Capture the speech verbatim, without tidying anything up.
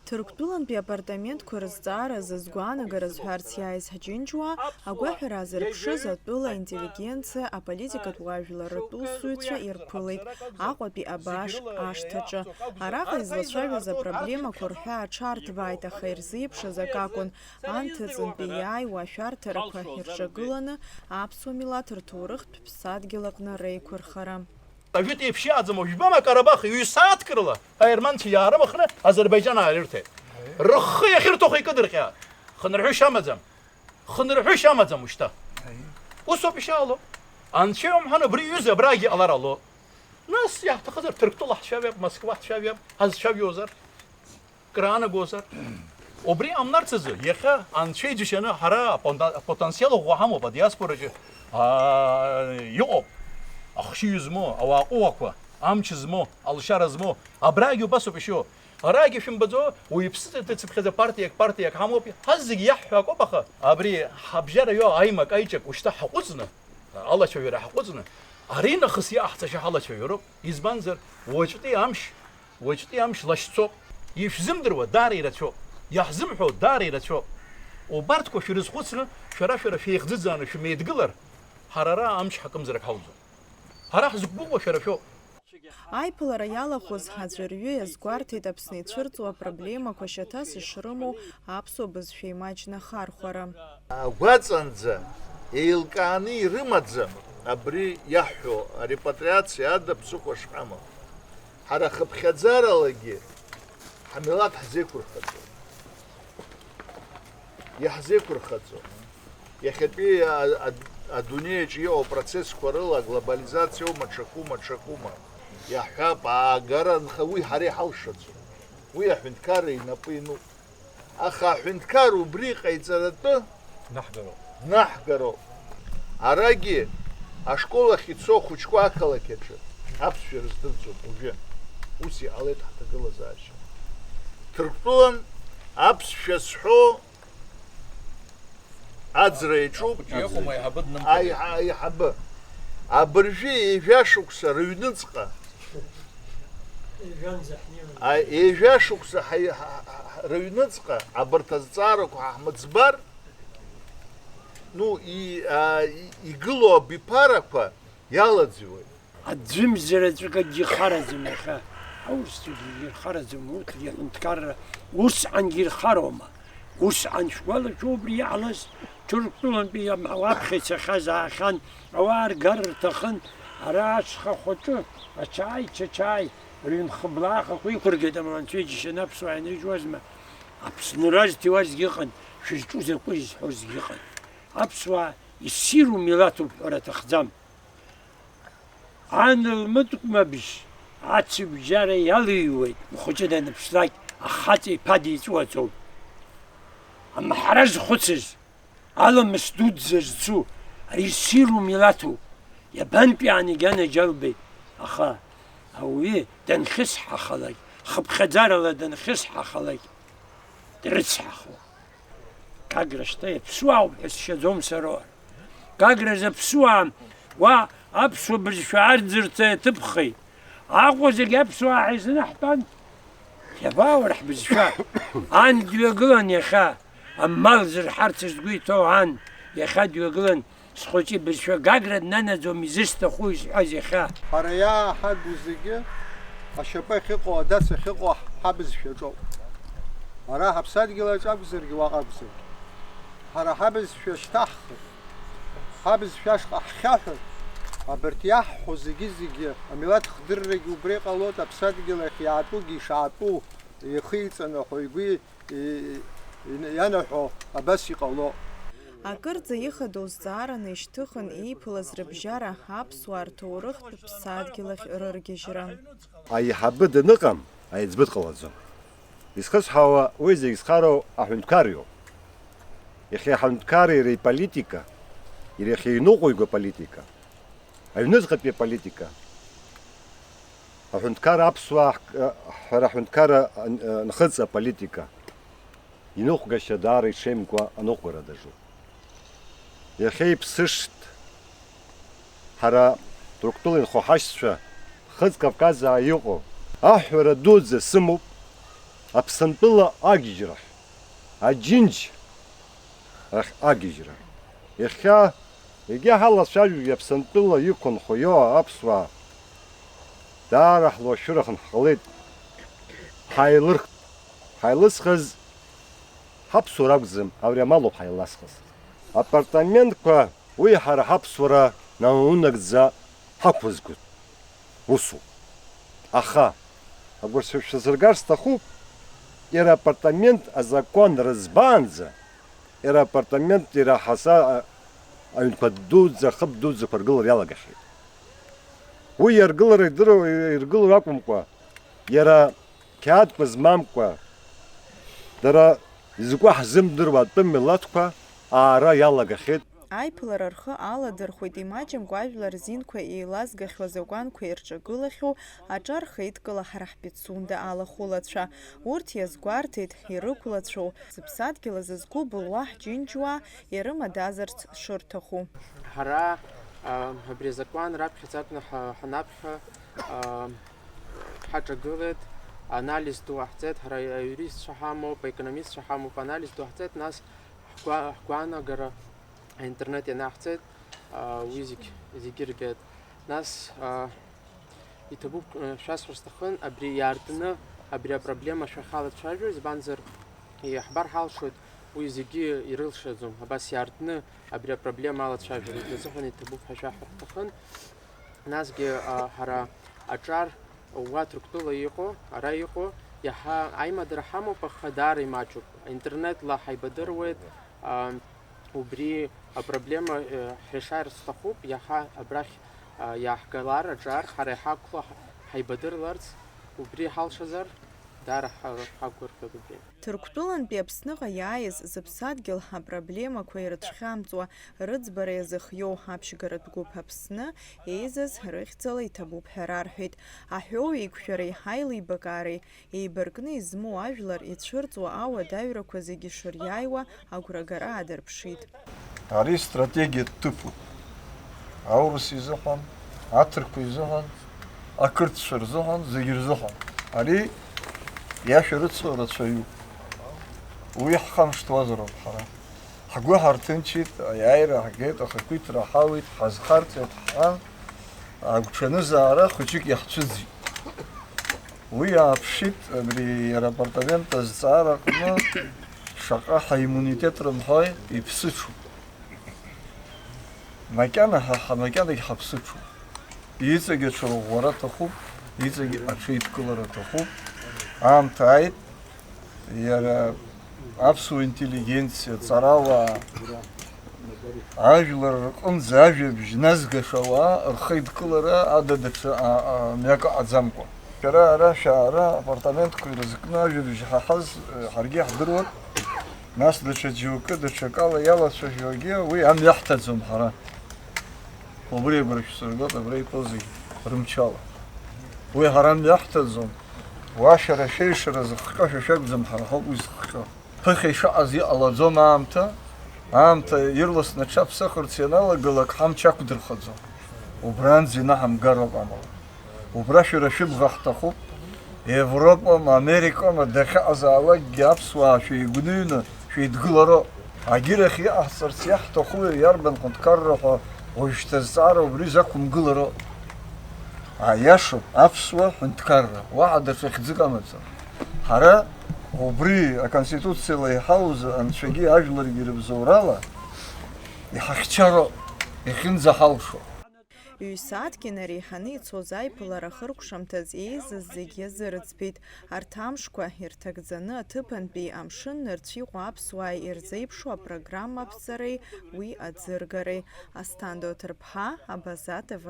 Ҭырқәтәылантәи апартаментқәа рызҵаара азы згәаанагара зҳәарц иааиз ҳџьынџьуаа, агәаҳәара азырԥшыз атәыла аинтеллигенциа, аполитикатә уаажәларратә усзуҩцәа ирԥылеит Аҟәатәи абааш ашҭаҿы. Араҟа излацәажәоз апроблемақәа рҳәаа аҽарҭбааит, аха ирзеиԥшыз акакәын, анҭыҵынтәи иааиуа ашәарҭарақәа ирҿагыланы аԥсуа милаҭ рҭоурыхтә ԥсадгьыл аҟны реиқәырхара. Ажәытә еиԥш иааӡам, уажә жәбама, Карабах ҩ-сааҭк рыла аерманцәа иаарымхны Азербаиџьан аарырҭеит. Рыххы иахьырҭаху икыдырҟьа. Хынрҳәышьа амаӡам. Хынрҳәышьа амаӡам ушьҭа. Усоуп ишаало. Анцәа иумҳәан, убри иҩыза абрагьы иҟалар ало. Нас иаҳҭахызар Ҭырқәтәыла ҳцәажәап, Москва ҳцәажәап, ҳазцәажәозар. Краанагозар? Убри ҟамларц азы, иахьа Анцәа иџьашьаны ҳара апонта-, апотенциал ӷәӷәа ҳамоуп, адиаспораҿы, аа, иҟоуп. Ахшыҩ змоу, ауаа ҟәыӷақәа, амч змоу, алшара змоу, абрагьы убасоуп ишьоу. Арагьы шәымбаӡо, уаҩԥсы дыцыԥхьаӡа партиак, партиак ҳамоуп, ҳазегь иаҳҳәо акоуп, аха абри ҳабжьара иоу аимак-аиҿак ушьҭа ҳаҟәыҵны, алацәажәара ҳаҟәыҵны, аринахыс иаҳҵашьа ҳалацәажәароуп. Избанзар, уаҵәтәи амш Уаҵәтәи амш лашьцоуп. Ишәзымдыруа даара ирацәоуп. Иаҳзымҳәо даара ирацәоуп. Убарҭқәа шәрызхәыцны, шәара-шәара шәеихӡыӡааны шәмеидгылар, ҳара ара амч ҳакымзарак ҳауӡом. Ҳара ҳзықәгәыӷуа шәара шәоуп. Аиԥылара иалахәыз аӡәырҩы иазгәарҭеит Аԥсны ицәырҵуа апроблемақәа шьаҭас ишрымоу аԥсуа бызшәа имаҷны ахархәара. Агәаҵанӡа еилкааны ирымаӡам абри иаҳҳәо арепатриациа ада ԥсыхәа шҳамам. Ҳара хыԥхьаӡаралагьы ҳмилаҭ ҳзеиқәырхаӡом. Иаҳзеиқәырхаӡом. Иахьатәи а-, а-, адунеиаҿ иҟоу апроцессқәа рыла аглобализациа аума, ҽакума, ҽакума. Иаҳҳәап, аагара нха, уи ҳара иҳалшаӡом. Уи аҳәынҭқарра инапы иануп. Аха аҳәынҭқар убри иҟаиҵаратәы Днаҳгароуп. Днаҳгароуп. Арагьы ашкол ахь ицо ахәыҷқәа ақалақь аҿы аԥсшәа рыздырӡом уажәы. Ус иҟалеит ҳҭагылазаашьа. Ҭырқәтәылан аԥсшәа зҳәо аӡра иаҿуп. Иҟоума аиҳабы днымхеит? Аиҳа-, аиҳабы. Абыржәы ҩажәа шықәса рыҩныҵҟа. Ҩажәанӡа ҳнеиуан. А, ҩажәа шықәса ҳаи-, ҳа-, ҳа-, ҳа-, рыҩныҵҟа абарҭ азҵаарақәа ҳа ҳмыӡбар, ну, и-, а, и-, игылоу абиԥарақәа иалаӡҩуеит. Аӡәымзар аҵәыкагьы ихараӡам иахьа. Аурысцәагьы ирхараӡам, урҭгьы аҳәынҭқарра усҟангьы ирхароума? Усҟан шәгәалашәо убри иаҳлаз Ҭырқәтәылантәи иамҳауа аԥхьа ицахьаз аахьан, ауаа ргар рҭахын, ара ашьха хәаҿы, ачаи, чачаи, рыҩнхыблаахақәа иқәыргеит, амала анцәа иџьашьаны аԥсуаа ианрыжьуазма? Аԥсны разҭиуазгьы ыҟан, шәызҿу закәи зҳәозгьы ыҟан. Аԥсуаа иссиру милаҭуп ҳәара аҭахӡам. Ан лмыткәмабжь ацыгәжьара иалыҩуеит, лхәыҷы даныԥслак, ахаҵа иԥа диҵәуаӡом. Амҳара зхәыцыз, аламыс дуӡӡа зцу, ари ссиру милаҭуп. Иабантәи аанаџьанаџьалбеит, аха ауаҩы данхьысҳахалак, хыԥхьаӡарала данхьысҳахалак, дрыцҳахуа. Гагра шьҭа иаԥсуаауп ҳәа сшьаӡом сара уара. Гагра заԥсуаам, уа аԥсуа бызшәа арӡырҵа иаҭыԥхеит. Аҟәа зегь аԥсуаа ҳәа изынаҳтәан. Иабаауа ҳбызшәа? Ан дҩагылан иахьа, амал зырҳарц згәы иҭоу ан, иахьа дҩагылан, схәыҷы ибызшәа Гагра днанаӡом, изысҭаху изҳәаз иахьа. Ҳара иааҳагу зегьы ашьапы ахьыҟоу, адас ахьыҟоу ҳабызшәаҿоуп. Ара ҳаԥсадгьыл аҿы акәзаргьы, уаҟа акәзаргьы. Ҳара ҳабызшәа шьҭаҳхыр, ҳабызшәа ашҟа ҳхьаҳәыр, абарҭ иаҳҳәо зегьы-зегьы, амилаҭ хдыррагьы убра иҟалоит, аԥсадгьыл ахь иаатәугьы ишаатәу ихы иҵанаҳәо, игәы и-, и-, ианаҳәо абас иҟало. Акырӡа ихадоу зҵаараны ишьҭыхын ииԥылаз рыбжьара аԥсуаа рҭоурыхтә ԥсадгьыл ахь рыргьежьра. Аиҳабы даныҟам, аиҵбы дҟалаӡом. Изхысҳәаауа уи зегь зхароу аҳәынҭқар иоуп. Иахьа аҳәынҭқар иара иполитика, иара иахьа иныҟәиго аполитика, аҩныҵҟатәи аполитика, аҳәынҭқар аԥсуаа ҳк-, ҳара аҳәынҭқар ан-, анхыҵ аполитика, иныҟәгашьа даара иҽеимкәа аныҟәгара даҿуп. Иахьа иԥсышт ҳара Ҭырқәтәыла инхо ҳашьцәа, Хыҵ Кавказаа иҟоу. Аҳәара дуӡӡа сымоуп, Аԥсынтәыла агьежьрахь, аџьынџь рахь агьежьра. Иахьа, егьа ҳалацәажәогьы Аԥсынтәыла иқәынхо иоуа аԥсуаа, даара ҳлуашәыраханы ҳҟалеит. Ҳаилырхт. Ҳаилызхыз ҳаԥсуара акәӡам, абри амалоуп ҳаилазхыз. Апартаментқәа, уи ҳара ҳаԥсуара наунагӡа ҳақәызгоит. Усоуп. Аха, агәырсра шәазыргар сҭахуп, иара апартамент азакәан рызбаанӡа, иара апартамент ираҳаса, а, аҩнқәа дуӡӡа, ахыб дуӡӡақәа ргылара иалагахьеит. Уи иаргылара идыруа, иргыло акәымкәа, иара қьаадқәа змамкәа, дара изакәу ҳзымдыруа атәым милаҭқәа аара иалагахьеит. Аиԥылара рхы аладырхәит имаҷымкәа ажәлар рзинқәа еилазгахьоу азакәанқәа ирҿагылахьоу аҿар хеидкыла ҳара ҳпицунда алахәылацәа. Урҭ иазгәарҭеит, ирықәлацәоу, зыԥсадгьыл азы згәы былуа ҳџьынџьуаа ирымадазарц шырҭаху. Ҳара, а, абри азакәан раԥхьаӡа акәны ҳа-, ҳанаԥхьа, а, ҳаҿагылеит, анализ ду ҟаҳҵеит, ҳара аиуристцәа ҳамоуп, аекономистцәа ҳамоуп, анализ ду ҟаҳҵеит, нас ҳгәа-, ҳгәаанагара аинтернет ианаҳҵеит, а, уи зегь, зегьы рбеит. Нас, а, иҭабуп, а, шәасҳәар сҭахын, абри иаартны, абри апроблема шәахьалацәажәо, избанзар, иаҳбар ҳалшоит, уи зегьы ирылшаӡом, абас иаартны абри апроблема алацәажәара, убри азыҳәан иҭабуп ҳәа шәаҳҳәар ҳҭахын. Насгьы, а, ҳара аҿар уа Ҭырқәтәыла иҟоу, ара иҟоу, иаҳа аимадара ҳамоуп, аха даара имаҷуп. Аинтернетла ҳаибадыруеит, а, убри апроблема, э, ҳрешар сҭахуп, иаҳа абрахь, а, иааҳгалар аҿар, ҳара иҳақәло ҳ-, ҳаибадырларц, убри ҳалшазар, даара ҳа-, ҳақәгәырӷьоит убри. Ҭырқәтәылантәи Аԥсныҟа иааиз зыԥсадгьыл апроблемақәа ирыцәхьамҵуа, рыӡбара иазыхиоу аԥшьгаратә гәыԥ Аԥсны еизаз рыхьӡала иҭабуп ҳәа рарҳәеит. Аҳәоу еиқәшәареи ҳаилибакаареи еибаркны измоу ажәлар ицәырҵуа ауадаҩрақәа зегьы шыриааиуа агәрагара аадырԥшит. Ари стратегиатә ҭыԥуп. Аурыс изыҳәан, аҭырқәа изыҳәан, ақырҭцәа рзыҳәан, зегьы рзыҳәан. Ари иашәа рыцу рацәаҩуп. Уи ҳхамышҭуазароуп ҳара. Ҳгәы ҳарҭынчит, аиааира ҳгеит, ахақәиҭра ҳауит, ҳазхарҵеит, ҳҳәан, агәҽанызаара хәыҷык иаҳцәыӡит. Уи иааԥшит, абри иара апартамент азҵаара аҟны шаҟа ҳаиммунитет рымҳәои, иԥсыҽуп. Макьана ҳа, ҳа, макьанагь ҳаԥсыҽуп. Иҵегь аҽырӷәӷәара аҭахуп, иҵегь аҽеидкылара аҭахуп. Аамҭа ааит, иара аԥсуа интеллигенциа, ҵарауаа, ажәлар рҟынӡа ажәабжь назгаша ауаа рхеидкылара ада даҽа, а, а, мҩак аҟаӡамкәа. Шәара ара шәаара апартаментқәа ирызкны ажәабжь ҳаҳаз, э, ҳаргьы иаҳдыруан. Нас даҽа џьоукы даҽакала иалацәажәогьы уи амҩа ҳҭаӡом ҳара. Убри агәра шәсыргоит, абра итәоу зегь рымчала. Уи ҳара амҩа ҳҭаӡом. Уа шәара шәеишара зыхҟьо шәа шәакәӡам, ҳара ҳауп уи зыхҟьо. Ԥыхьа ишыҟаз иҟалаӡом аамҭа, аамҭа ирласны аҽаԥсахырц ианалагалак ҳамч ақәдырхаӡом. Убранӡа инаҳамгароуп амала. Убра шәара шәыбӷа ҳҭахуп. Европама, Америкама дахьыҟазаалакгьы аԥсуаа шәеигәныҩны шәеидгылароуп. Агьырахь иҟаҳҵарц иаҳҭаху иарбан ҳәынҭқарра ҳәа уажәшьҭа азҵаара убри закәымгылароуп. Аиашоуп, аԥсуа ҳәынҭқарра, уаҳа даҽа хьӡык амаӡам. Ҳара убри аконституциала иҳауз анцәагьы ажәларгьы рыбзоурала иҳахьчароуп, иахьынӡаҳалшо. Ҩ-сааҭк инареиҳаны ицоз аиԥылара ахыркәшамҭаз еизаз зегь иазырӡбеит. Арҭ амшқәа ирҭагӡаны аҭыԥантәи амшын нырцә иҟоу аԥсуаа ирзеиԥшу апрограмма аԥҵареи уи аӡыргареи. Асҭанда Оҭырԥҳа, Абаза Т В.